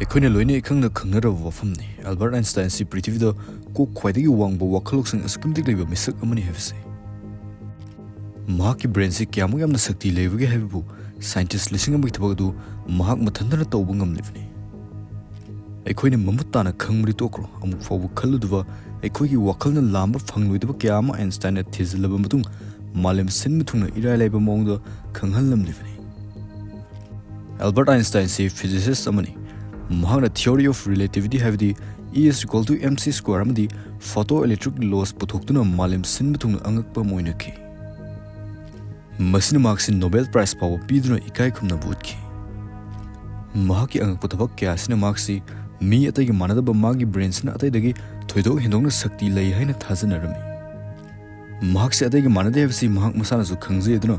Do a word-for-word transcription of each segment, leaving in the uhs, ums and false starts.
ꯑꯩꯈꯣꯏꯅ ꯂꯣꯏꯅ ꯏꯈꯪꯅ ꯈꯪꯅꯔꯕ ꯋꯥꯐꯝꯅꯤ, ꯑꯦꯜꯕꯔꯠ ꯑꯥꯏꯟꯁꯇꯥꯏꯟꯁꯤ ꯄ꯭ꯔꯤꯊꯤꯕꯤꯗ ꯀꯣꯛ ꯈ꯭ꯋꯥꯏꯗꯒꯤ ꯋꯥꯡꯕ ꯋꯥꯈꯜꯂꯧꯁꯤꯡ ꯑꯁꯨꯛꯀꯤ ꯃꯇꯤꯛ ꯂꯩꯕ ꯃꯤꯁꯛ ꯑꯃꯅꯤ ꯍꯥꯏꯕꯁꯤ꯫ ꯃꯍꯥꯛꯀꯤ ꯕ꯭ꯔꯦꯟꯁꯤ ꯀꯌꯥꯃꯨꯛ ꯌꯥꯝꯅ ꯁꯛꯇꯤ ꯂꯩꯕꯒꯦ ꯍꯥꯏꯕꯕꯨ ꯁꯥꯏꯟꯇꯤꯁ ꯂꯤꯁꯤꯡ ꯑꯃꯒꯤ ꯊꯕꯛ ꯑꯗꯨ ꯃꯍꯥꯛ ꯃꯊꯟꯇꯅ ꯇꯧꯕ ꯉꯝꯂꯤꯕꯅꯤ꯫ ꯑꯩꯈꯣꯏꯅ ꯃꯃꯨꯠ ꯇꯥꯅ ꯈꯪꯕꯗꯤ ꯇꯣꯛꯈ꯭ꯔꯣ, ꯑꯃꯨꯛ ꯐꯥꯎꯕ ꯈꯜꯂꯨꯗꯕ ꯑꯩꯈꯣꯏꯒꯤ ꯋꯥꯈꯜꯅ ꯂꯥꯝꯕ ꯐꯪꯂꯣꯏꯗꯕ ꯀꯌꯥ ꯑꯃ ꯑꯥꯏꯟꯁꯇꯥꯏꯟꯅ ꯊꯤꯖꯤꯜꯂꯕ ꯃꯇꯨꯡ ꯃꯥꯂꯦꯝ ꯁꯤꯟꯕ ꯊꯨꯡꯅ ꯏꯔꯥꯏ ꯂꯥꯏꯕ ꯃꯑꯣꯡꯗ ꯈꯪꯍꯜꯂꯝꯂꯤꯕꯅꯤ꯫ ꯑꯦꯜꯕꯔꯠ ꯑꯥꯏꯟꯁꯇꯥꯏꯟꯁꯤ ꯐꯤꯖꯤꯁꯤꯁ ꯑꯃꯅꯤ꯫ ꯃꯍꯥꯛꯅ theory of relativity ꯍꯥꯏꯕꯗꯤ E is equal to M C square ꯑꯃꯗꯤ photoelectric laws ꯄꯨꯊꯣꯛꯇꯨꯅ ꯃꯥꯂꯦꯝ ꯁꯤꯟꯕ ꯊꯨꯡꯅ ꯑꯉꯛꯄ ꯑꯃ ꯑꯣꯏꯅꯈꯤ꯫ ꯃꯁꯤꯅ ꯃꯍꯥꯛꯁꯤ ꯅꯣꯕꯦꯜ ꯄ꯭ꯔꯥꯏꯖ ꯐꯥꯎꯕ ꯄꯤꯗꯨꯅ ꯏꯀꯥꯏ ꯈꯨꯝꯅꯕ ꯎꯠꯈꯤ꯫ ꯃꯍꯥꯛꯀꯤ ꯑꯉꯛꯄ ꯊꯕꯛ ꯀꯌꯥ ꯑꯁꯤꯅ ꯃꯍꯥꯛꯁꯤ ꯃꯤ ꯑꯇꯩꯒ ꯃꯥꯟꯅꯗꯕ ꯃꯥꯒꯤ ꯕ꯭ꯔꯦꯟꯁꯤꯅ ꯑꯇꯩꯗꯒꯤ ꯊꯣꯏꯗꯣꯛ ꯍꯦꯟꯗꯣꯛꯅ ꯁꯛꯇꯤ ꯂꯩ ꯍꯥꯏꯅ ꯊꯥꯖꯅꯔꯝꯃꯤ꯫ ꯃꯍꯥꯛꯁꯤ ꯑꯇꯩꯒ ꯃꯥꯟꯅꯗꯦ ꯍꯥꯏꯕꯁꯤ ꯃꯍꯥꯛ ꯃꯁꯥꯅꯁꯨ ꯈꯪꯖꯩ, ꯑꯗꯨꯅ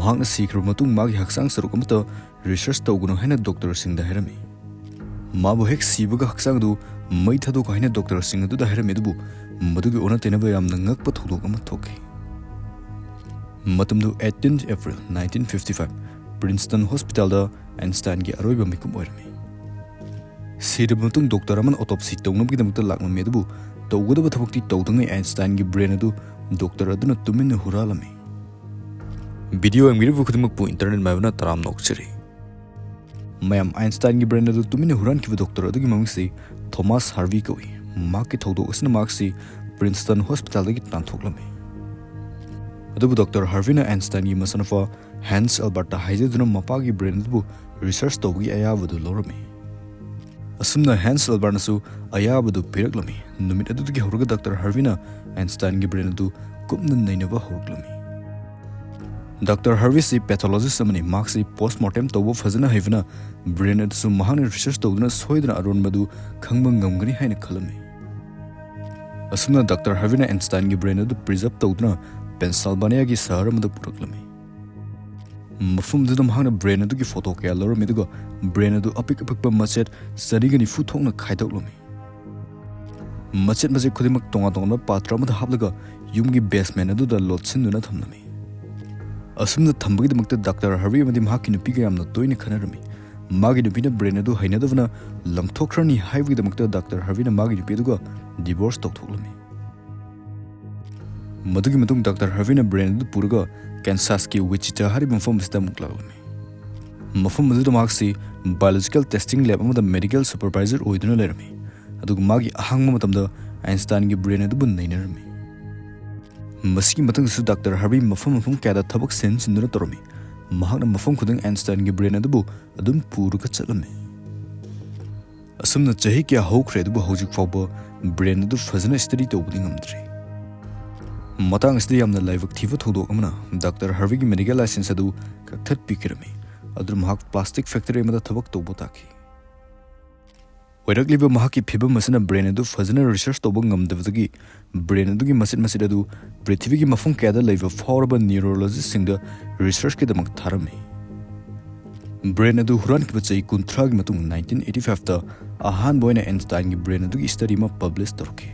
ꯃꯍꯥꯛꯅ ꯁꯤꯈ꯭ꯔꯕ ꯃꯇꯨꯡ ꯃꯥꯒꯤ ꯍꯛꯆꯥꯡ ꯁꯔꯨꯛ ꯑꯃꯠꯇ ꯔꯤꯁꯔꯆ ꯇꯧꯒꯅꯨ ꯍꯥꯏꯅ ꯗꯣꯛꯇꯔꯁꯤꯡꯗ ꯍꯥꯏꯔꯝꯃꯤ꯫ ꯃꯥꯕꯨ ꯍꯦꯛ ꯁꯤꯕꯒ ꯍꯛꯆꯥꯡ ꯑꯗꯨ ꯃꯩ ꯊꯥꯗꯣꯛꯈꯣ ꯍꯥꯏꯅ ꯗꯣꯛꯇꯔꯁꯤꯡ ꯑꯗꯨꯗ ꯍꯥꯏꯔꯝꯃꯤ, ꯑꯗꯨꯕꯨ ꯃꯗꯨꯒꯤ ꯑꯣꯟꯅ ꯇꯩꯅꯕ ꯌꯥꯝꯅ ꯉꯛꯄ ꯊꯧꯗꯣꯛ ꯑꯃ ꯊꯣꯛꯈꯤ꯫ ꯃꯇꯝꯗꯨ eighteen April nineteen fifty five, Princeton ꯍꯣꯁꯄꯤꯇꯥꯜꯗ ꯑꯥꯏꯟꯁꯇꯥꯏꯟꯒꯤ ꯑꯔꯣꯏꯕ ꯃꯤꯀꯨꯞ ꯑꯣꯏꯔꯝꯃꯤ꯫ ꯁꯤꯔꯕ ꯃꯇꯨꯡ ꯗꯣꯛꯇꯔ ꯑꯃꯅ autopsy ꯇꯧꯅꯕꯒꯤꯗꯃꯛꯇ ꯂꯥꯛꯂꯝꯃꯤ, ꯑꯗꯨꯕꯨ ꯇꯧꯒꯗꯕ ꯊꯕꯛꯇꯤ ꯇꯧꯗꯉꯩ ꯑꯥꯏꯟꯁꯇꯥꯏꯟꯒꯤ ꯕ꯭ꯔꯦꯟ ꯑꯗꯨ ꯗꯣꯛꯇꯔ ꯑꯗꯨꯅ ꯇꯨꯃꯤꯟꯅ ꯍꯨꯔꯥꯜꯂꯝꯃꯤ꯫ ꯚꯤꯗꯤꯑꯣ ꯌꯦꯡꯕꯤꯔꯤꯕ ꯈꯨꯗꯤꯡꯃꯛꯄꯨ ꯏꯟꯇꯔꯅꯦꯠ ꯃꯥꯏꯕꯅ ꯇꯔꯥꯝꯅ ꯑꯣꯛꯆꯔꯤ꯫ ꯃꯌꯥꯝ, ꯑꯥꯏꯟꯁꯇꯥꯏꯟꯒꯤ ꯕ꯭ꯔꯦꯟ ꯑꯗꯨ ꯇꯨꯃꯤꯟꯅ ꯍꯨꯔꯥꯟꯈꯤꯕ ꯗꯣꯛꯇꯔ ꯑꯗꯨꯒꯤ ꯃꯃꯤꯡꯁꯤ ꯊꯣꯃꯥꯁ ꯍꯥꯔꯚꯤ ꯀꯧꯏ꯫ ꯃꯍꯥꯛꯀꯤ ꯊꯧꯗꯣꯛ ꯑꯁꯤꯅ ꯃꯍꯥꯛꯁꯤ ꯄ꯭ꯔꯤꯟꯁꯇꯟ ꯍꯣꯁꯄꯤꯇꯥꯜꯗꯒꯤ ꯇꯥꯟꯊꯣꯛꯂꯝꯃꯤ꯫ ꯑꯗꯨꯕꯨ ꯗꯣꯛꯇꯔ ꯍꯥꯔꯚꯤꯅ ꯑꯥꯏꯟꯁꯇꯥꯏꯟꯒꯤ ꯃꯆꯥꯅꯨꯄꯥ ꯍꯦꯟꯁ ꯑꯦꯜꯕꯔꯠꯇ ꯍꯥꯏꯖꯗꯨꯅ ꯃꯄꯥꯒꯤ ꯕ꯭ꯔꯦꯟ ꯑꯗꯨꯕꯨ ꯔꯤꯁꯔꯆ ꯇꯧꯕꯒꯤ ꯑꯌꯥꯕꯗꯨ ꯂꯧꯔꯝꯃꯤ꯫ ꯑꯁꯨꯝꯅ ꯍꯦꯟꯁ ꯑꯦꯜꯕꯔꯠꯅꯁꯨ ꯑꯌꯥꯕꯗꯨ ꯄꯤꯔꯛꯂꯝꯃꯤ꯫ ꯅꯨꯃꯤꯠ ꯑꯗꯨꯗꯒꯤ ꯍꯧꯔꯒ ꯗꯣꯛꯇꯔ ꯍꯥꯔꯚꯤꯅ ꯑꯥꯏꯟꯁꯇꯥꯏꯟꯒꯤ ꯕ꯭ꯔꯦꯟ ꯑꯗꯨ ꯀꯨꯞꯅ ꯅꯩꯅꯕ ꯍꯧꯔꯛꯂꯝꯃꯤ꯫ ꯗꯣꯛꯇꯔ ꯍꯥꯔꯚꯤꯁꯤ ꯄꯦꯊꯣꯂꯣꯖꯤꯁ ꯑꯃꯅꯤ꯫ ꯃꯍꯥꯛꯁꯤ ꯄꯣꯁꯃꯣꯔꯇꯦꯝ ꯇꯧꯕ ꯐꯖꯅ ꯍꯩꯕꯅ ꯕ꯭ꯔꯦꯟ ꯑꯗꯨꯁꯨ ꯃꯍꯥꯛꯅ ꯔꯤꯁꯔꯆ ꯇꯧꯗꯨꯅ ꯁꯣꯏꯗꯅ ꯑꯔꯣꯟꯕꯗꯨ ꯈꯪꯕ ꯉꯝꯒꯅꯤ ꯍꯥꯏꯅ ꯈꯜꯂꯝꯃꯤ꯫ ꯑꯁꯨꯝꯅ ꯗꯣꯛꯇꯔ ꯍꯥꯔꯚꯤꯅ ꯑꯥꯏꯟꯁꯇꯥꯏꯟꯒꯤ ꯕ꯭ꯔꯦꯟ ꯑꯗꯨ ꯄ꯭ꯔꯤꯖꯔꯚ ꯇꯧꯗꯨꯅ ꯄꯦꯟꯁꯜꯚꯥꯅꯤꯌꯥꯒꯤ ꯁꯍꯔ ꯑꯃꯗ ꯄꯨꯔꯛꯂꯝꯃꯤ꯫ ꯃꯐꯝꯗꯨꯗ ꯃꯍꯥꯛꯅ ꯕ꯭ꯔꯦꯟ ꯑꯗꯨꯒꯤ ꯐꯣꯇꯣ ꯀꯌꯥ ꯂꯧꯔꯝꯃꯤ, ꯑꯗꯨꯒ ꯕ꯭ꯔꯦꯟ ꯑꯗꯨ ꯑꯄꯤꯛ ꯑꯄꯤꯛꯄ ꯃꯆꯦꯠ ꯆꯅꯤꯒ ꯅꯤꯐꯨ ꯊꯣꯛꯅ ꯈꯥꯏꯗꯣꯛꯂꯝꯃꯤ꯫ ꯃꯆꯦꯠ ꯃꯆꯦꯠ ꯈꯨꯗꯤꯡꯃꯛ ꯇꯣꯉꯥꯟ ꯇꯣꯉꯥꯟꯕ ꯄꯥꯇ꯭ꯔ ꯑꯃꯗ ꯍꯥꯞꯂꯒ ꯌꯨꯝꯒꯤ ꯕꯦꯁꯃꯦꯟ ꯑꯗꯨꯗ ꯂꯣꯠꯁꯤꯟꯗꯨꯅ ꯊꯝꯂꯝꯃꯤ꯫ ꯑꯁꯨꯝꯅ ꯊꯝꯕꯒꯤꯗꯃꯛꯇ ꯗꯣꯛꯇꯔ ꯍꯥꯔꯚꯤ ꯑꯃꯗꯤ ꯃꯍꯥꯛꯀꯤ ꯅꯨꯄꯤꯒ ꯌꯥꯝꯅ ꯇꯣꯏꯅ ꯈꯟꯅꯔꯝꯃꯤ꯫ ꯃꯥꯒꯤ ꯅꯨꯄꯤꯅ ꯕ꯭ꯔꯦꯟ ꯑꯗꯨ ꯍꯩꯅꯗꯕꯅ ꯂꯪꯊꯣꯛꯈ꯭ꯔꯅꯤ ꯍꯥꯏꯕꯒꯤꯗꯃꯛꯇ ꯗꯥꯛꯇꯔ ꯍꯥꯔꯚꯤꯅ ꯃꯥꯒꯤ ꯅꯨꯄꯤ ꯑꯗꯨꯒ ꯗꯤꯚꯣꯔꯁ ꯇꯧꯊꯣꯛꯂꯝꯃꯤ꯫ ꯃꯗꯨꯒꯤ ꯃꯇꯨꯡ ꯗꯥꯛꯇꯔ ꯍꯥꯔꯚꯤꯅ ꯕ꯭ꯔꯦꯟ ꯑꯗꯨ ꯄꯨꯔꯒ ꯀꯦꯟꯁꯥꯁꯀꯤ ꯋꯤꯆꯤꯇꯥ ꯍꯥꯏꯔꯤꯕ ꯃꯐꯝ ꯑꯁꯤꯗ ꯑꯃꯨꯛ ꯂꯥꯛꯂꯝꯃꯤ꯫ ꯃꯐꯝ ꯑꯗꯨꯗ ꯃꯍꯥꯛꯁꯤ ꯕꯥꯏꯑꯣꯂꯣꯖꯤꯀꯦꯜ ꯇꯦꯁꯇꯤꯡ ꯂꯦꯕ ꯑꯃꯗ ꯃꯦꯗꯤꯀꯦꯜ ꯁꯨꯄꯔꯚꯥꯏꯖꯔ ꯑꯣꯏꯗꯨꯅ ꯂꯩꯔꯝꯃꯤ꯫ ꯑꯗꯨꯒ ꯃꯥꯒꯤ ꯑꯍꯥꯡꯕ ꯃꯇꯝꯗ ꯑꯥꯏꯟꯁꯇꯥꯏꯟꯒꯤ ꯕ꯭ꯔꯦꯟ ꯑꯗꯨꯕꯨ ꯅꯩꯅꯔꯝꯃꯤ꯫ ꯃꯁꯤꯒꯤ ꯃꯊꯪꯗꯁꯨ ꯗꯥꯛꯇꯔ ꯍꯥꯔꯚꯤ ꯃꯐꯝ ꯃꯐꯝ ꯀꯌꯥꯗ ꯊꯕꯛ ꯁꯤꯟ ꯁꯤꯟꯗꯨꯅ ꯇꯧꯔꯝꯃꯤ꯫ ꯃꯍꯥꯛꯅ ꯃꯐꯝ ꯈꯨꯗꯤꯡ ꯑꯥꯏꯟꯁꯇꯥꯏꯟꯒꯤ ꯕ꯭ꯔꯦꯟ ꯑꯗꯨꯕꯨ ꯑꯗꯨꯝ ꯄꯨꯔꯒ ꯆꯠꯂꯝꯃꯤ꯫ ꯑꯁꯨꯝꯅ ꯆꯍꯤ ꯀꯌꯥ ꯍꯧꯈ꯭ꯔꯦ, ꯑꯗꯨꯕꯨ ꯍꯧꯖꯤꯛ ꯐꯥꯎꯕ ꯕ꯭ꯔꯦꯟ ꯑꯗꯨ ꯐꯖꯅ ꯁ꯭ꯇꯗꯤ ꯇꯧꯕꯗꯤ ꯉꯝꯗ꯭ꯔꯤ꯫ ꯃꯇꯥꯡ ꯑꯁꯤꯗ ꯌꯥꯝꯅ ꯂꯥꯏꯕꯛ ꯊꯤꯕ ꯊꯧꯗꯣꯛ ꯑꯃꯅ ꯗꯥꯛꯇꯔ ꯍꯥꯔꯚꯤꯒꯤ ꯃꯦꯗꯤꯀꯦꯜ ꯂꯥꯏꯁꯦꯟꯁ ꯑꯗꯨ ꯀꯛꯊꯠꯄꯤꯈꯤꯔꯝꯃꯤ꯫ ꯑꯗꯨꯅ ꯃꯍꯥꯛ ꯄ꯭ꯂꯥꯁꯇꯤꯛ ꯐꯦꯛꯇꯔꯤ ꯑꯃꯗ ꯊꯕꯛ ꯇꯧꯕ ꯇꯥꯈꯤ꯫ ꯑꯣꯏꯔꯛꯂꯤꯕ ꯃꯍꯥꯛꯀꯤ ꯐꯤꯕꯝ ꯑꯁꯤꯅ ꯕ꯭ꯔꯦꯟ ꯑꯗꯨ ꯐꯖꯅ ꯔꯤꯁꯔꯆ ꯇꯧꯕ ꯉꯝꯗꯕꯗꯒꯤ ꯕ꯭ꯔꯦꯟ ꯑꯗꯨꯒꯤ ꯃꯆꯤꯠ ꯃꯆꯤꯠ ꯑꯗꯨ ꯄ꯭ꯔꯤꯊꯤꯕꯤꯒꯤ ꯃꯐꯝ ꯀꯌꯥꯗ ꯂꯩꯕ ꯐꯥꯎꯔꯕ ꯅ꯭ꯌꯨꯔꯣꯂꯣꯖꯤꯁꯁꯤꯡꯗ ꯔꯤꯁꯔꯆꯀꯤꯗꯃꯛ ꯊꯥꯔꯝꯃꯤ꯫ ꯕ꯭ꯔꯦꯟ ꯑꯗꯨ ꯍꯨꯔꯥꯟꯈꯤꯕ ꯆꯍꯤ ꯀꯨꯟꯊ꯭ꯔꯥꯒꯤ ꯃꯇꯨꯡ ꯅꯥꯏꯟꯇꯤꯟ ꯑꯩꯠꯇꯤ ꯐꯥꯏꯚꯇ ꯑꯍꯥꯟꯕ ꯑꯣꯏꯅ ꯑꯥꯏꯟꯁꯇꯥꯏꯟꯒꯤ ꯕ꯭ꯔꯦꯟ ꯑꯗꯨꯒꯤ ꯁ꯭ꯇꯗꯤ ꯑꯃ ꯄꯕ꯭ꯂꯤꯁ ꯇꯧꯔꯛꯈꯤ꯫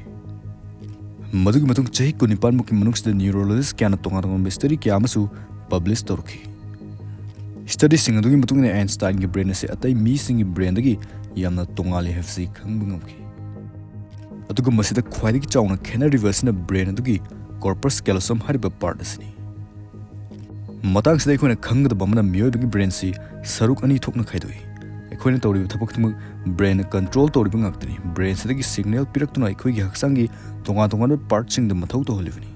ꯃꯗꯨꯒꯤ ꯃꯇꯨꯡ ꯆꯍꯤ ꯀꯨꯟꯅꯤꯄꯥꯟꯃꯨꯛꯀꯤ ꯃꯅꯨꯡꯁꯤꯗ ꯅ꯭ꯌꯨꯔꯣꯂꯣꯖꯤꯁ ꯀꯌꯥꯅ ꯇꯣꯉꯥꯟ ꯇꯣꯉꯥꯟꯕ ꯁ꯭ꯇꯗꯤ ꯀꯌꯥ ꯑꯃꯁꯨ ꯄꯕ꯭ꯂꯤꯁ ꯇꯧꯔꯛꯈꯤ꯫ ꯁ꯭ꯇꯗꯤꯁꯤꯡ ꯑꯗꯨꯒꯤ ꯃꯇꯨꯡ ꯏꯟꯅ ꯑꯥꯏꯟꯁꯇꯥꯏꯟꯒꯤ ꯕ꯭ꯔꯦꯟ ꯑꯁꯤ ꯑꯇꯩ ꯃꯤꯁꯤꯡꯒꯤ ꯕ꯭ꯔꯦꯟꯗꯒꯤ ꯌꯥꯝꯅ ꯇꯣꯉꯥꯜꯂꯤ ꯍꯥꯏꯕꯁꯤ ꯈꯪꯕ ꯉꯝꯈꯤ꯫ ꯑꯗꯨꯒ ꯃꯁꯤꯗ ꯈ꯭ꯋꯥꯏꯗꯒꯤ ꯆꯥꯎꯅ ꯈꯦꯠꯅꯔꯤꯕ ꯑꯁꯤꯅ ꯕ꯭ꯔꯦꯟ ꯑꯗꯨꯒꯤ ꯀꯣꯔꯄꯁ ꯀꯦꯂꯣꯁꯝ ꯍꯥꯏꯔꯤꯕ ꯄꯥꯔꯠ ꯑꯁꯤꯅꯤ꯫ ꯃꯇꯥꯡꯁꯤꯗ ꯑꯩꯈꯣꯏꯅ ꯈꯪꯒꯗꯕ ꯑꯃꯅ ꯃꯤꯑꯣꯏꯕꯒꯤ ꯕ꯭ꯔꯦꯟꯁꯤ ꯁꯔꯨꯛ ꯑꯅꯤ ꯊꯣꯛꯅ ꯈꯥꯏꯗꯣꯛꯏ꯫ ꯑꯩꯈꯣꯏꯅ ꯇꯧꯔꯤꯕ ꯊꯕꯛ ꯈꯨꯗꯤꯡꯃꯛ ꯕ꯭ꯔꯦꯟꯅ ꯀꯟꯇ꯭ꯔꯣꯜ ꯇꯧꯔꯤꯕ ꯉꯥꯛꯇꯅꯤ꯫ ꯕ꯭ꯔꯦꯟꯁꯤꯗꯒꯤ ꯁꯤꯒꯅꯦꯜ ꯄꯤꯔꯛꯇꯨꯅ ꯑꯩꯈꯣꯏꯒꯤ ꯍꯛꯆꯥꯡꯒꯤ ꯇꯣꯉꯥꯟ ꯇꯣꯉꯥꯟꯕ ꯄꯥꯔꯠꯁꯤꯡꯗ ꯃꯊꯧ ꯇꯧꯍꯜꯂꯤꯕꯅꯤ꯫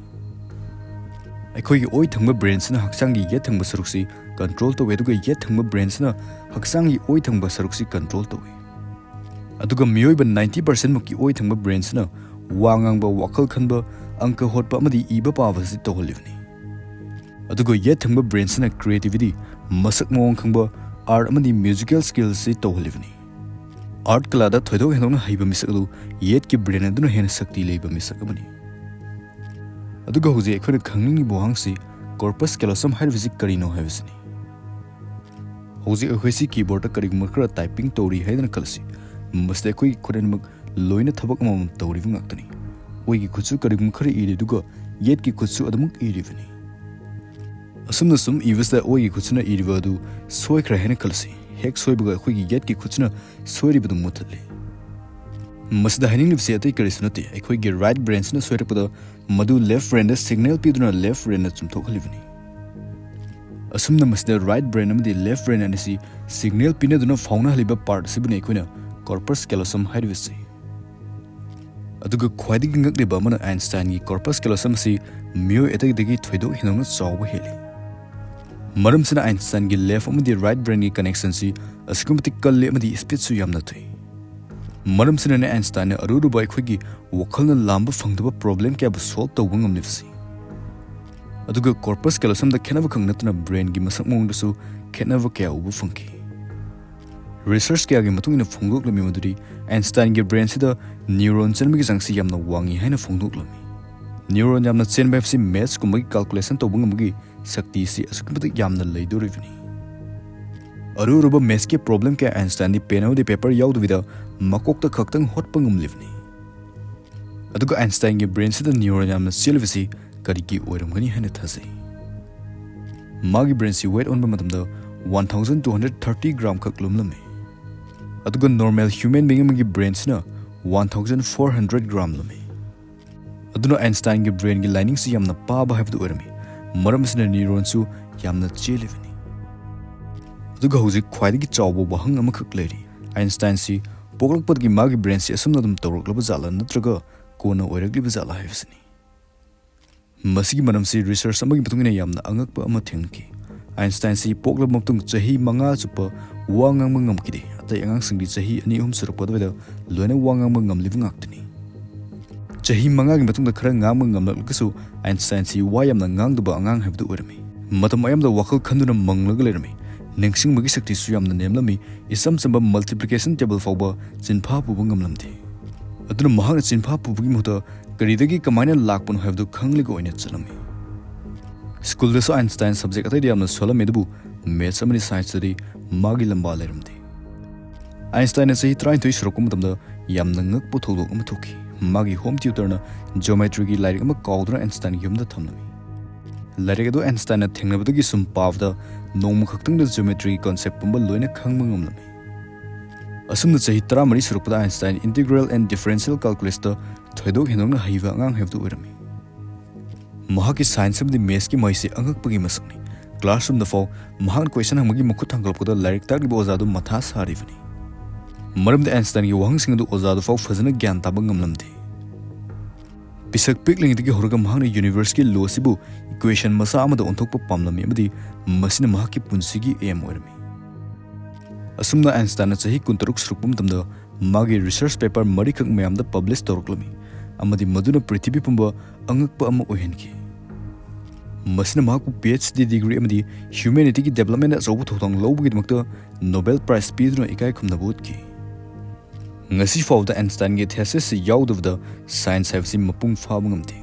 ꯑꯩꯈꯣꯏꯒꯤ ꯑꯣꯏ ꯊꯪꯕ ꯕ꯭ꯔꯦꯟꯁꯤꯅ ꯍꯛꯆꯥꯡꯒꯤ ꯌꯦꯠ ꯊꯪꯕ ꯁꯔꯨꯛꯁꯤ ꯀꯟꯇ꯭ꯔꯣꯜ ꯇꯧꯏ, ꯑꯗꯨꯒ ꯌꯦꯠ ꯊꯪꯕ ꯕ꯭ꯔꯦꯟꯁꯤꯅ ꯍꯛꯆꯥꯡꯒꯤ ꯑꯣꯏ ꯊꯪꯕ ꯁꯔꯨꯛꯁꯤ ꯀꯟꯇ꯭ꯔꯣꯜ ꯇꯧꯏ꯫ ꯑꯗꯨꯒ ꯃꯤꯑꯣꯏꯕ ꯅꯥꯏꯟꯇꯤ ꯄꯥꯔꯁꯦꯟꯃꯨꯛꯀꯤ ꯑꯣꯏ ꯊꯪꯕ ꯕ꯭ꯔꯦꯟꯁꯤꯅ ꯋꯥ ꯉꯥꯡꯕ, ꯋꯥꯈꯜ ꯈꯟꯕ, ꯑꯪꯀ ꯍꯣꯠꯄ ꯑꯃꯗꯤ ꯏꯕ ꯄꯥꯕ ꯑꯁꯤ ꯇꯧꯍꯜꯂꯤꯕꯅꯤ꯫ ꯑꯗꯨꯒ ꯌꯦꯠ ꯊꯪꯕ ꯕ꯭ꯔꯦꯟꯁꯤꯅ ꯀ꯭ꯔꯤꯌꯦꯇꯤꯚꯤꯇꯤ, ꯃꯁꯛ ꯃꯑꯣꯡ ꯈꯪꯕ, ꯑꯥꯔꯠ ꯑꯃꯗꯤ ꯃ꯭ꯌꯨꯖꯤꯀꯦꯜ ꯁ꯭ꯀꯤꯜꯁꯤ ꯇꯧꯍꯜꯂꯤꯕꯅꯤ꯫ ꯑꯥꯔꯠ ꯀꯂꯥꯗ ꯊꯣꯏꯗꯣꯛ ꯍꯦꯟꯗꯣꯛꯅ ꯍꯩꯕ ꯃꯤꯁꯛ ꯑꯗꯨ ꯌꯦꯠꯀꯤ ꯕ꯭ꯔꯦꯟ ꯑꯗꯨꯅ ꯍꯦꯟꯅ ꯁꯛꯇꯤ ꯂꯩꯕ ꯃꯤꯁꯛ ꯑꯃꯅꯤ꯫ ꯑꯗꯨꯒ ꯍꯧꯖꯤꯛ ꯑꯩꯈꯣꯏꯅ ꯈꯪꯅꯤꯡꯂꯤꯕ ꯋꯥꯍꯪꯁꯤ ꯀꯣꯔꯄꯁ ꯀꯦꯂꯣꯁꯝ ꯍꯥꯏꯔꯤꯕꯁꯤ ꯀꯔꯤꯅꯣ ꯍꯥꯏꯕꯁꯤꯅꯤ꯫ ꯍꯧꯖꯤꯛ ꯑꯩꯈꯣꯏꯁꯤ ꯀꯤꯕꯣꯔꯗꯇ ꯀꯔꯤꯒꯨꯝꯕ ꯈꯔ ꯇꯥꯏꯄꯤꯡ ꯇꯧꯔꯤ ꯍꯥꯏꯗꯅ ꯈꯜꯂꯁꯤ꯫ ꯃꯁꯤꯗ ꯑꯩꯈꯣꯏꯒꯤ ꯈꯨꯠ ꯑꯅꯤꯃꯛ ꯂꯣꯏꯅ ꯊꯕꯛ ꯑꯃꯃꯝ ꯇꯧꯔꯤꯕ ꯉꯥꯛꯇꯅꯤ꯫ ꯑꯣꯏꯒꯤ ꯈꯨꯠꯁꯨ ꯀꯔꯤꯒꯨꯝꯕ ꯈꯔ ꯏꯔꯤ, ꯑꯗꯨꯒ ꯌꯦꯠꯀꯤ ꯈꯨꯠꯁꯨ ꯑꯗꯨꯃꯛ ꯏꯔꯤꯕꯅꯤ꯫ ꯑꯁꯨꯝꯅ ꯁꯨꯝ ꯏꯕꯁꯤꯗ ꯑꯣꯏꯒꯤ ꯈꯨꯠꯁꯤꯅ ꯏꯔꯤꯕ ꯑꯗꯨ ꯁꯣꯏꯈ꯭ꯔꯦ ꯍꯥꯏꯅ ꯈꯜꯂꯁꯤ꯫ ꯍꯦꯛ ꯁꯣꯏꯕꯒ ꯑꯩꯈꯣꯏꯒꯤ ꯌꯦꯠꯀꯤ ꯈꯨꯠꯁꯤꯅ ꯁꯣꯏꯔꯤꯕꯗꯨ ꯃꯨꯠꯊꯠꯂꯤ꯫ ꯃꯁꯤꯗ ꯍꯥꯏꯅꯤꯡꯂꯤꯕꯁꯤ ꯑꯇꯩ ꯀꯔꯤꯁꯨ ꯅꯠꯇꯦ, ꯑꯩꯈꯣꯏꯒꯤ right brainꯁꯤꯅ ꯁꯣꯏꯔꯛꯄꯗ ꯃꯗꯨ left brainꯗ signal ꯄꯤꯗꯨꯅ left brainꯅ ꯆꯨꯝꯊꯣꯛꯍꯜꯂꯤꯕꯅꯤ꯫ ꯑꯁꯨꯝꯅ ꯃꯁꯤꯗ right brain ꯑꯃꯗꯤ left brain ꯑꯅꯤꯁꯤ signal ꯄꯤꯅꯗꯨꯅ ꯐꯥꯎꯅꯍꯜꯂꯤꯕ part ꯑꯁꯤꯕꯨꯅꯤ ꯑꯩꯈꯣꯏꯅ corpus callosum ꯍꯥꯏꯔꯤꯕꯁꯤ꯫ ꯑꯗꯨꯒ ꯈ꯭ꯋꯥꯏꯗꯒꯤ ꯉꯛꯂꯤꯕ ꯑꯃꯅ Einsteinꯒꯤ corpus callosum ꯑꯁꯤ ꯃꯤꯑꯣꯏ ꯑꯇꯩꯗꯒꯤ ꯊꯣꯏꯗꯣꯛ ꯍꯦꯟꯗꯣꯛꯅ ꯆꯥꯎꯕ ꯍꯦꯜꯂꯤ꯫ ꯃꯔꯝꯁꯤꯅ Einsteinꯒꯤ left ꯑꯃꯗꯤ right brainꯒꯤ connectionꯁꯤ ꯑꯁꯨꯛꯀꯤ ꯃꯇꯤꯛ ꯀꯜꯂꯤ ꯑꯃꯗꯤ speedꯁꯨ ꯌꯥꯝꯅ ꯊꯨꯏ꯫ ꯃꯔꯝꯁꯤꯅꯅꯦ Einsteinꯅ ꯑꯔꯨ ꯑꯔꯨꯕ ꯑꯩꯈꯣꯏꯒꯤ ꯋꯥꯈꯜꯅ ꯂꯥꯝꯕ ꯐꯪꯗꯕ problem ꯀꯌꯥꯕꯨ solve ꯇꯧꯕ ꯉꯝꯂꯤꯕꯁꯤ꯫ ꯑꯗꯨꯒ corpus callosumꯗ ꯈꯦꯠꯅꯕ ꯈꯛ ꯅꯠꯇꯅ brainꯒꯤ ꯃꯁꯛ ꯃꯑꯣꯡꯗꯁꯨ ꯈꯦꯠꯅꯕ ꯀꯌꯥ ꯎꯕ ꯐꯪꯈꯤ꯫ Research ꯀꯌꯥꯒꯤ ꯃꯇꯨꯡ ꯏꯟꯅ ꯐꯣꯡꯗꯣꯛꯂꯝꯃꯤ ꯃꯗꯨꯗꯤ Einsteinꯒꯤ brainꯁꯤꯗ neuron ꯆꯦꯟꯕꯒꯤ ꯆꯥꯡꯁꯤ ꯌꯥꯝꯅ ꯋꯥꯡꯉꯤ ꯍꯥꯏꯅ ꯐꯣꯡꯗꯣꯛꯂꯝꯃꯤ꯫ Neuron ꯌꯥꯝꯅ ꯆꯦꯟꯕ ꯍꯥꯏꯕꯁꯤ mathsꯀꯨꯝꯕꯒꯤ calculation ꯇꯧꯕ ꯉꯝꯕꯒꯤ ꯁꯛꯇꯤꯁꯤ ꯑꯁꯨꯛꯀꯤ ꯃꯇꯤꯛ ꯌꯥꯝꯅ ꯂꯩꯗꯣꯔꯤꯕꯅꯤ꯫ ꯑꯔꯨ ꯑꯔꯨꯕ mathsꯀꯤ problem ꯀꯌꯥ Einsteinꯗꯤ pen ꯑꯃꯗꯤ paper ꯌꯥꯎꯗꯕꯤꯗ ꯃꯀꯣꯛꯇ ꯈꯛꯇꯪ ꯍꯣꯠꯄ ꯉꯝꯂꯤꯕꯅꯤ꯫ ꯑꯗꯨꯒ Einsteinꯒꯤ brainꯁꯤꯗ neuron ꯌꯥꯝꯅ ꯆꯦꯜꯂꯤꯕꯁꯤ ꯀꯔꯤꯒꯤ ꯑꯣꯏꯔꯝꯒꯅꯤ ꯍꯥꯏꯅ ꯊꯥꯖꯩ꯫ ꯃꯥꯒꯤ brainꯁꯤ weight ꯑꯣꯟꯕ ꯃꯇꯝꯗ one thousand two hundred thirty gram ꯈꯛ ꯂꯨꯝꯂꯝꯃꯤ꯫ ꯑꯗꯨꯒ normal human being ꯑꯃꯒꯤ brainꯁꯤꯅ one thousand four hundred gram ꯂꯨꯝꯃꯤ꯫ ꯑꯗꯨꯅ Einsteinꯒꯤ brainꯒꯤ liningꯁꯤ ꯌꯥꯝꯅ ꯄꯥꯕ ꯍꯥꯏꯕꯗꯨ ꯑꯣꯏꯔꯝꯃꯤ꯫ ꯃꯔꯝ ꯑꯁꯤꯅ neuronꯁꯨ ꯌꯥꯝꯅ ꯆꯦꯜꯂꯤꯕꯅꯤ꯫ ꯑꯗꯨꯒ ꯍꯧꯖꯤꯛ ꯈ꯭ꯋꯥꯏꯗꯒꯤ ꯆꯥꯎꯕ ꯋꯥꯍꯪ ꯑꯃꯈꯛ ꯂꯩꯔꯤ꯫ Einsteinꯁꯤ ꯄꯣꯛꯂꯛꯄꯗꯒꯤ ꯃꯥꯒꯤ brainꯁꯤ ꯑꯁꯨꯝꯅ ꯑꯗꯨꯝ ꯇꯧꯔꯛꯂꯕ ꯖꯥꯠꯂꯥ ꯅꯠꯇ꯭ꯔꯒ ꯀꯣꯟꯅ ꯑꯣꯏꯔꯛꯂꯤꯕ ꯖꯥꯠꯂꯥ ꯍꯥꯏꯕꯁꯤꯅꯤ꯫ ꯃꯁꯤꯒꯤ ꯃꯔꯝꯁꯤ research ꯑꯃꯒꯤ ꯃꯇꯨꯡ ꯏꯟꯅ ꯌꯥꯝꯅ ꯑꯉꯛꯄ ꯑꯃ ꯊꯦꯡꯅꯈꯤ꯫ Einsteinꯁꯤ ꯄꯣꯛꯂꯕ ꯃꯇꯨꯡ ꯆꯍꯤ ꯃꯉꯥ ꯆꯨꯞꯄ ꯋꯥ ꯉꯥꯡꯕ ꯉꯝꯈꯤꯗꯦ꯫ ꯑꯇꯩ ꯑꯉꯥꯡꯁꯤꯡꯗꯤ ꯆꯍꯤ ꯑꯅꯤ ꯑꯍꯨꯝ ꯁꯨꯔꯛꯄ ꯑꯗꯨꯋꯥꯏꯗ ꯂꯣꯏꯅ ꯋꯥ ꯉꯥꯡꯕ ꯉꯝꯂꯤꯕ ꯉꯥꯛꯇꯅꯤ꯫ ꯆꯍꯤ ꯃꯉꯥꯒꯤ ꯃꯇꯨꯡꯗ ꯈꯔ ꯉꯥꯡꯕ ꯉꯝꯂꯛꯂꯒꯁꯨ Einsteinꯁꯤ ꯋꯥ ꯌꯥꯝꯅ ꯉꯥꯡꯗꯕ ꯑꯉꯥꯡ ꯍꯥꯏꯕꯗꯨ ꯑꯣꯏꯔꯝꯃꯤ꯫ ꯃꯇꯝ ꯑꯌꯥꯝꯕꯗ ꯋꯥꯈꯜ ꯈꯟꯗꯨꯅ ꯃꯪꯂꯒ ꯂꯩꯔꯝꯃꯤ꯫ ꯅꯤꯡꯁꯤꯡꯕꯒꯤ ꯁꯛꯇꯤꯁꯨ ꯌꯥꯝꯅ ꯅꯦꯝꯂꯝꯃꯤ꯫ ꯏꯆꯝ ꯆꯝꯕ multiplication table ꯐꯥꯎꯕ ꯆꯤꯟꯐꯥ ꯄꯨꯕ ꯉꯝꯂꯝꯗꯦ꯫ ꯑꯗꯨꯅ ꯃꯍꯥꯛꯅ ꯆꯤꯟꯐꯥ ꯄꯨꯕꯒꯤ ꯃꯍꯨꯠꯇ ꯀꯔꯤꯗꯒꯤ ꯀꯃꯥꯏꯅ ꯂꯥꯛꯄꯅꯣ ꯍꯥꯏꯕꯗꯨ ꯈꯪꯂꯒ ꯑꯣꯏꯅ ꯆꯠꯂꯝꯃꯤ꯫ ꯁ꯭ꯀꯨꯜꯗꯁꯨ Einstein subject ꯑꯇꯩꯗ ꯌꯥꯝꯅ ꯁꯣꯜꯂꯝꯃꯤ, ꯑꯗꯨꯕꯨ maths ꯑꯃꯗꯤ scienceꯇꯗꯤ ꯃꯥꯒꯤ ꯂꯝꯕꯥ ꯂꯩꯔꯝꯗꯦ꯫ Einsteinꯅ ꯆꯍꯤ ꯇꯔꯥꯅꯤꯊꯣꯏ ꯁꯨꯔꯛꯄ ꯃꯇꯝꯗ ꯌꯥꯝꯅ ꯉꯛꯄ ꯊꯧꯗꯣꯛ ꯑꯃ ꯊꯣꯛꯈꯤ꯫ ꯃꯥꯒꯤ home tutorꯅ geometryꯒꯤ ꯂꯥꯏꯔꯤꯛ ꯑꯃ ꯀꯥꯎꯗꯨꯅ Einsteinꯒꯤ ꯌꯨꯝꯗ ꯊꯝꯂꯝꯃꯤ꯫ ꯂꯥꯏꯔꯤꯛ ꯑꯗꯨ ꯑꯥꯏꯟꯁꯇꯥꯏꯟꯅ ꯊꯦꯡꯅꯕꯗꯒꯤ ꯁꯨꯝ ꯄꯥꯕꯗ ꯅꯣꯡꯃ ꯈꯛꯇꯪꯗ geometry concept ꯄꯨꯝꯕ ꯂꯣꯏꯅ ꯈꯪꯕ ꯉꯝꯂꯝꯃꯤ꯫ ꯑꯁꯨꯝꯅ ꯆꯍꯤ ꯇꯔꯥꯃꯔꯤ ꯁꯨꯔꯛꯄꯗ Einstein integral and differential calculus ꯇ ꯊꯣꯏꯗꯣꯛ ꯍꯦꯟꯗꯣꯛꯅ ꯍꯩꯕ ꯑꯉꯥꯡ ꯍꯥꯏꯕꯗꯨ ꯑꯣꯏꯔꯝꯃꯤ꯫ ꯃꯍꯥꯛꯀꯤ science ꯑꯃꯗꯤ maths ꯀꯤ ꯃꯍꯩꯁꯤ ꯑꯉꯛꯄꯒꯤ ꯃꯁꯛꯅꯤ꯫ Classroom ꯗ ꯐꯥꯎ ꯃꯍꯥꯛꯅ question ꯍꯪꯕꯒꯤ ꯃꯈꯨꯠ ꯊꯥꯡꯒꯠꯂꯛꯄꯗ ꯂꯥꯏꯔꯤꯛ ꯇꯥꯛꯂꯤꯕ ꯑꯣꯖꯥꯗꯨ ꯃꯊꯥ ꯁꯥꯔꯤꯕꯅꯤ꯫ ꯃꯔꯝꯗꯤ ꯑꯥꯏꯟꯁꯇꯥꯏꯟꯒꯤ ꯋꯥꯍꯪꯁꯤꯡ ꯑꯗꯨ ꯑꯣꯖꯥꯗꯨ ꯐꯥꯎ ꯐꯖꯅ ꯒ꯭ꯌꯥꯟ ꯇꯥꯕ ꯉꯝꯂꯝꯗꯦ꯫ ꯄꯤꯁꯛ ꯄꯤꯛꯂꯤꯉꯩꯗꯒꯤ ꯍꯧꯔꯒ ꯃꯍꯥꯛꯅ universe ꯀꯤ law ꯁꯤꯕꯨ equation ꯃꯆꯥ ꯑꯃꯗ ꯑꯣꯟꯊꯣꯛꯄ ꯄꯥꯝꯂꯝꯃꯤ ꯑꯃꯗꯤ ꯃꯁꯤꯅ ꯃꯍꯥꯛꯀꯤ ꯄꯨꯟꯁꯤꯒꯤ aim ꯑꯣꯏꯔꯝꯃꯤ꯫ ꯑꯁꯨꯝꯅ ꯑꯥꯏꯟꯁꯇꯥꯏꯟꯅ ꯆꯍꯤ ꯀꯨꯟꯇꯔꯨꯛ ꯁꯨꯔꯛꯄ ꯃꯇꯝꯗ ꯃꯥꯒꯤ research paper ꯃꯔꯤꯈꯛ ꯃꯌꯥꯝꯗ publish ꯇꯧꯔꯛꯂꯝꯃꯤ ꯑꯃꯗꯤ ꯃꯗꯨꯅ ꯄ꯭ꯔꯤꯊꯤꯕꯤ ꯄꯨꯝꯕ ꯑꯉꯛꯄ ꯑꯃ ꯑꯣꯏꯍꯟꯈꯤ꯫ ꯃꯁꯤꯅ ꯃꯍꯥꯛꯄꯨ PhD degree ꯑꯃꯗꯤ humanity ꯒꯤ development ꯑꯆꯧꯕ ꯊꯧꯗꯥꯡ ꯂꯧꯕꯒꯤꯗꯃꯛꯇ Nobel Prize ꯄꯤꯗꯨꯅ ꯏꯀꯥꯏ ꯈꯨꯝꯅꯕ ꯎꯠꯈꯤ꯫ ꯉꯁꯤ ꯐꯥꯎꯕꯗ ꯑꯥꯏꯟꯁꯇꯥꯏꯟꯒꯤ thesis ꯁꯤ ꯌꯥꯎꯗꯕꯗ science ꯍꯥꯏꯕꯁꯤ ꯃꯄꯨꯡ ꯐꯥꯕ ꯉꯝꯗꯦ꯫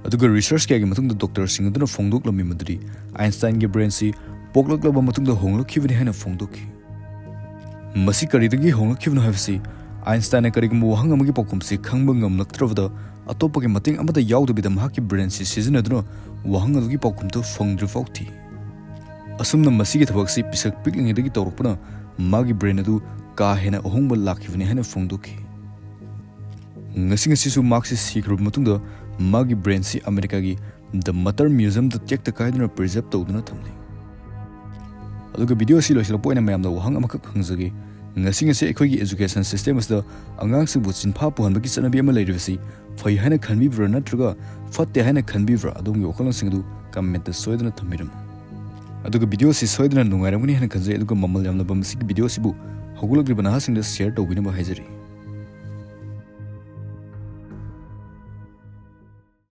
ꯑꯗꯨꯒ research ꯀꯌꯥꯒꯤ ꯃꯇꯨꯡꯗ doctor ꯁꯤꯡ ꯑꯗꯨꯅ ꯐꯣꯡꯗꯣꯛꯂꯝꯃꯤ ꯃꯗꯨꯗꯤ ꯑꯥꯏꯟꯁꯇꯥꯏꯟꯒꯤ brain ꯁꯤ ꯄꯣꯛꯂꯛꯂꯕ ꯃꯇꯨꯡꯗ ꯍꯣꯡꯂꯛꯈꯤꯕꯅꯤ ꯍꯥꯏꯅ ꯐꯣꯡꯗꯣꯛꯈꯤ꯫ ꯃꯁꯤ ꯀꯔꯤꯗꯒꯤ ꯍꯣꯡꯂꯛꯈꯤꯕꯅꯣ ꯍꯥꯏꯕꯁꯤ ꯑꯥꯏꯟꯁꯇꯥꯏꯟꯅ ꯀꯔꯤꯒꯨꯝꯕ ꯋꯥꯍꯪ ꯑꯃꯒꯤ ꯄꯥꯎꯈꯨꯝꯁꯤ ꯈꯪꯕ ꯉꯝꯂꯛꯇ꯭ꯔꯕꯗ ꯑꯇꯣꯞꯄꯒꯤ ꯃꯇꯦꯡ ꯑꯃꯠꯇ ꯌꯥꯎꯗꯕꯤꯗ ꯃꯍꯥꯛꯀꯤ brain ꯁꯤ ꯁꯤꯖꯤꯟꯅꯗꯨꯅ ꯋꯥꯍꯪ ꯑꯗꯨꯒꯤ ꯄꯥꯎꯈꯨꯝꯗꯨ ꯐꯪꯗ꯭ꯔꯤꯐꯥꯎ ꯊꯤ꯫ ꯑꯁꯨꯝꯅ ꯃꯁꯤꯒꯤ ꯊꯕꯛꯁꯤ ꯄꯤꯁꯛ ꯄꯤꯛꯂꯤꯉꯩꯗꯒꯤ ꯇꯧꯔꯛꯄꯅ ꯃꯥꯒꯤ brain ꯑꯗꯨ ꯀꯥ ꯍꯦꯟꯅ ꯑꯍꯣꯡꯕ ꯂꯥꯛꯈꯤꯕꯅꯤ ꯍꯥꯏꯅ ꯐꯣꯡꯗꯣꯛꯈꯤ꯫ ꯉꯁꯤ ꯉꯁꯤꯁꯨ ꯃꯍꯥꯛꯁꯤ ꯁꯤꯈ꯭ꯔꯕ ꯃꯇꯨꯡꯗ ꯃꯥꯒꯤ brain ꯁꯤ ꯑꯃꯦꯔꯤꯀꯥꯒꯤ The Mutter Museum ꯗ ꯇꯦꯛꯇ ꯀꯥꯏꯗꯅ preserve ꯇꯧꯗꯨꯅ ꯊꯝꯂꯤ꯫ ꯑꯗꯨꯒ video ꯑꯁꯤ ꯂꯣꯏꯁꯤꯜꯂꯛꯄ ꯑꯣꯏꯅ ꯃꯌꯥꯝꯗ ꯋꯥꯍꯪ ꯑꯃꯈꯛ ꯍꯪꯖꯒꯦ꯫ ꯉꯁꯤ ꯉꯁꯤ ꯑꯩꯈꯣꯏꯒꯤ education system ꯑꯁꯤꯗ ꯑꯉꯥꯡꯁꯤꯡꯕꯨ ꯆꯤꯟꯐꯥ ꯄꯨꯍꯟꯕꯒꯤ ꯆꯠꯅꯕꯤ ꯑꯃ ꯂꯩꯔꯤꯕꯁꯤ ꯐꯩ ꯍꯥꯏꯅ ꯈꯟꯕꯤꯕ꯭ꯔꯥ ꯅꯠꯇ꯭ꯔꯒ ꯐꯠꯇꯦ ꯍꯥꯏꯅ ꯈꯟꯕꯤꯕ꯭ꯔꯥ? ꯑꯗꯣꯝꯒꯤ ꯋꯥꯈꯜꯂꯣꯟꯁꯤꯡ ꯑꯗꯨ comment ꯇ ꯁꯣꯏꯗꯅ ꯊꯝꯕꯤꯔꯝꯃꯨ꯫ ꯑꯗꯨꯒ video ꯑꯁꯤ ꯁꯣꯏꯗꯅ ꯅꯨꯡꯉꯥꯏꯔꯝꯒꯅꯤ ꯍꯥꯏꯅ ꯈꯟꯖꯩ, ꯑꯗꯨꯒ ꯃꯃꯜ ꯌꯥꯝꯂꯕ ꯃꯁꯤꯒꯤ video ꯑꯁꯤꯕꯨ ꯍꯧꯒꯠꯂꯛꯂꯤꯕ ꯅꯍꯥꯁꯤꯡꯗ share ꯇꯧꯕꯤꯅꯕ ꯍꯥꯏꯖꯔꯤ꯫